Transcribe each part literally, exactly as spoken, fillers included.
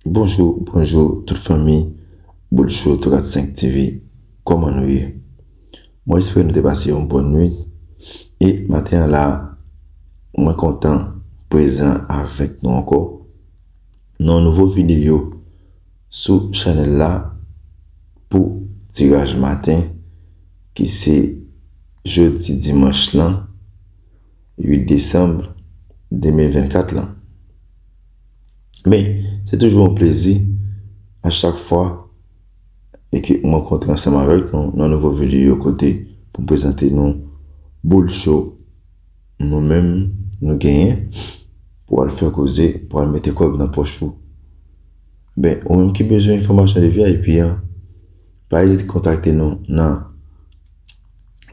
Bonjou, bonjou tout fanmi Boul Show trant senk T V. Kòman nou ye? Mwen espere nou te pase yon bòn nwit. E maten an la, mwen kontan prezan avèk nou ankò nan yon nouvo videyo sou chanèl la pou tiraj maten ki se jodi dimanch lan, uit desanm de mil vennkat lan. Men, se toujou yon plezi a chak fwa e ke m rankontre ansanm avèk nou nan nouvo videyo kote pou m prezante nou Boul Show nou menm nou genyen pou al fè koze, pou al mete kòb nan pòch ou. Ben, ou menm ki bezwen enfòmasyon de V I P an, pa ezite kontakte nou nan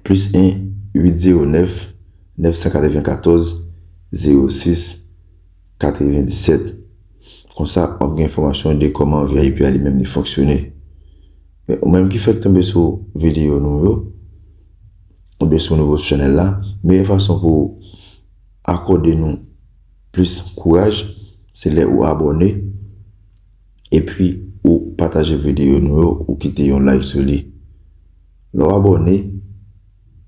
plis en uit zewo nèf nèf san katrevenkatòz zewo sis katrevendisèt. Konsa, w ap gen enfòmasyon de kòman V I P a li menm li fonksyone. Men, ou menm ki fèk tonbe sou videyo nou yo, oubyen sou nouvo chanèl la, meyè fason pou akòde nou plis kouraj, se lè ou abòne, epi ou pataje videyo nou yo, ou kite yon like sou li. Lè w abòne,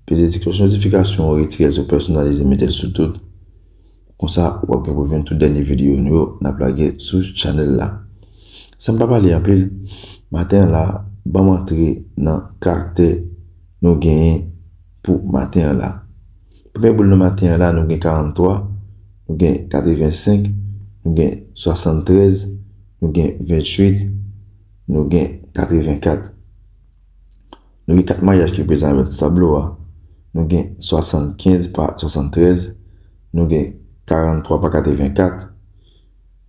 peze ti klòch notifikasyon an, retire l sou pèsonalize, mete l sou tout. Konsa, w ap gen pou jwenn tout dènye videyo nou yo n ap lage sou chanèl la. San m pa pale anpil, maten an la, ban m antre nan karaktè nou genyen pou maten an la. Premye boul nan maten an la, nou gen karanntwa, nou gen katrevensenk, nou gen swasanntrèz, nou gen venntuit, nou gen katrevenkat. Nou gen kat mayaj ki prezan avèk tablo a. Nou gen swasannkenz pa swasanntrèz, nou gen karanntwa pa katrevenkat,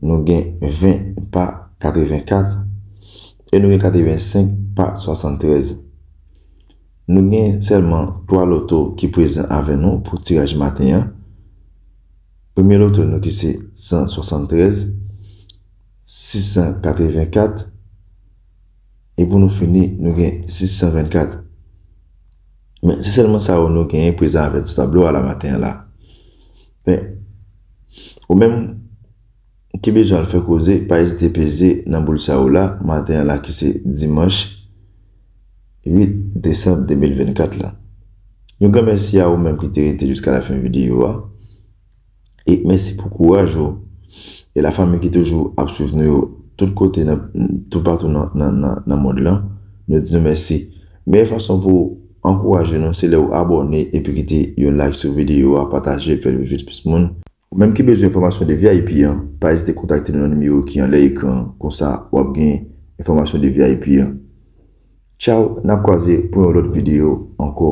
nou gen ven pa katrevenkat, e nou gen katrevensenk pa swasanntrèz. Nou gen sèlman twa loto ki prezan avè nou pou tiraj maten an. Premye loto nou ki se san swasanntrèz, sis san katrevenkat, e pou nou fini, nou gen sis san vennkat. Men, se sèlman sa yo nou genyen prezan avè sou tablo a la maten an la. Men, ou menm ki bezwen al fè koze, pa ezite peze nan boul sa yo la, maten an la ki se dimanch uit desanm de mil vennkat la. Yon gran mèsi a ou menm ki te rete jiska la fen videyo a. E mèsi pou kouraj ou. E lafanmi ki toujou ap swiv nou yo tout kote, nan, toupatou nan, nan, nan, nan mond lan, nou di nou mèsi. Meyè fason pou ankouraje nou, se lè ou abòne epi kite yon like sou videyo a, pataje, fè l rive jis plis moun. Ou menm ki bezwen enfòmasyon de V I P an, pa ezite kontakte nou nan nimewo ki anlè ekran an, konsa w ap gen enfòmasyon de V I P an. Tchaw, n ap kwaze pou yon lòt videyo ankò.